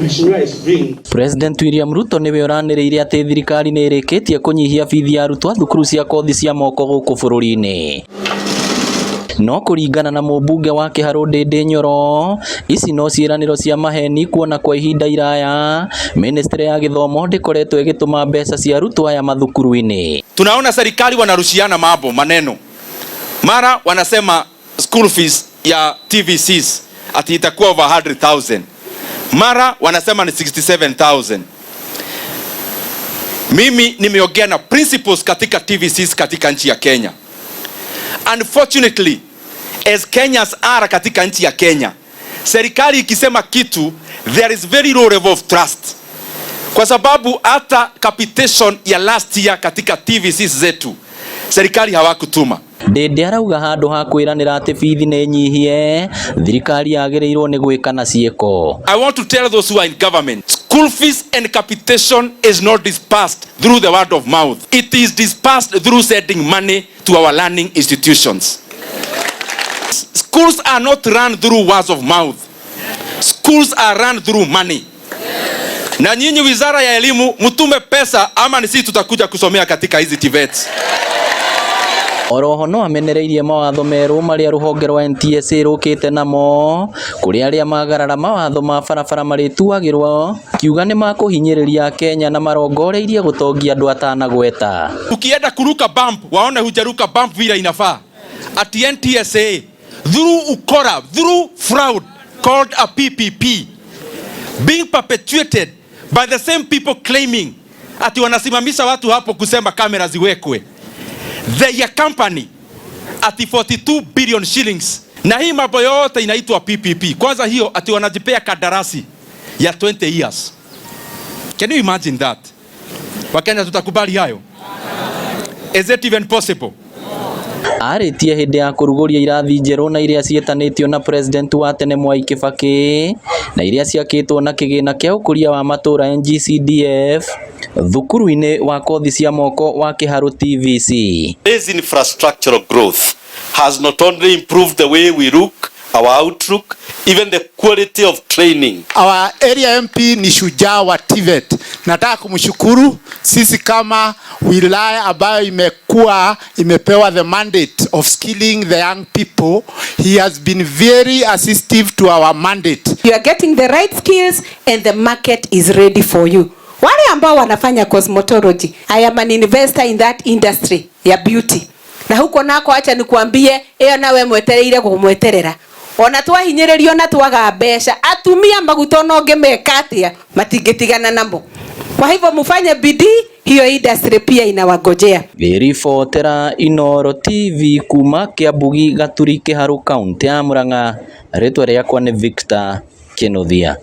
Mheshimiwa is doing. President William Ruto nĩwe ũranĩrĩire atĩ thirikari nĩ ĩrĩkĩtie kũnyihia bithi ya arutwo a thukuru cia kothi cia moko gũkũ bũrũri-inĩ. No kũringana na mũmbunge wa Kĩharũ Ndindi Nyoro, ici no ciĩranĩro cia maheni kuona kwa ihinda iraya ministry ya gĩthomo ndĩkoretwo ĩgĩtũma mbeca cia arutwo aya mathukuru-inĩ. Tunaona serikali wanarushiana mambo maneno, mara wanasema school fees ya TVCs ati itakuwa over 100,000, mara wanasema ni 67,000. Mimi nimeongea na principals katika TVCs katika nchi ya Kenya. Unfortunately, as Kenyans are katika nchi ya Kenya, serikali ikisema kitu, there is very low level of trust, kwa sababu hata capitation ya last year katika TVCs zetu serikali hawakutuma. Ndindi arauga handũ ha kwĩranĩra atĩ bithi nĩ nyihie, thirikari yagĩrĩirwo nĩ gwĩka na ciĩko. I want to tell those who are in government, school fees and capitation is not dispersed through the word of mouth. It is dispersed through sending money to our learning institutions. Schools are not run through words of mouth. Schools are run through money. Na nyinyi wizara ya elimu mtume pesa ama ni sisi tutakuja kusomea katika hizi TVETs. Oroho no amenereirie mawatho merũ marĩa rũhonge rwa NTSA rũkĩte namo kũrĩ arĩa magarara mawatho ma barabara marĩtuagĩrwo kiuga nĩ makũhinyĩrĩria Akenya na marongoreirie gũtongia andũ atanagweta. Ukienda kuruka bump, waone hujaruka bump vile inafaa. Ati NTSA through ukora, through fraud called a PPP being perpetuated by the same people claiming ati wanasimamisha watu hapo kusema kamera ziwekwe. Their company ati 42 billion shillings, na hii mambo yote inaitwa PPP. Kwanza hiyo ati wanajipea kadarasi ya 20 years. Can you imagine that? Wakenya tutakubali hayo? Is it even possible? Arĩtie hĩndĩ ya kũrugũria irathi njerũ na iria ciĩtanĩtio na president wa tene Mwai Kibaki na iria ciakĩtwo na kĩgĩna kĩa ũkũria wa matũra NGCDF thukuru-inĩ wa kothi cia moko wa Kĩharũ TVC. This infrastructural growth has not only improved the way we look, our outlook, even the quality of training. Our area MP ni shujaa wa TVET. Nataka kumshukuru sisi kama wilaya ambayo imekuwa imepewa the mandate of skilling the young people. He has been very assistive to our mandate. You are getting the right skills and the market is ready for you. Wale ambao wanafanya cosmetology, I am an investor in that industry ya beauty. Na huko nako acha nikuambie iyo nawe mwetereire kumweterera. Ona twahinyĩrĩrio na twaga mbeca, atumia maguta ona ũngĩmeka atĩa matingĩtigana namo. Kwa hivyo mufanye bidii, hiyo industry pia inawagojea. Ngĩribotera Inooro TV kuma Kĩambugi Gaturi Kĩharũ kaũntĩ ya Murang'a, rĩtwa rĩakwa nĩ Victor Kĩnuthia.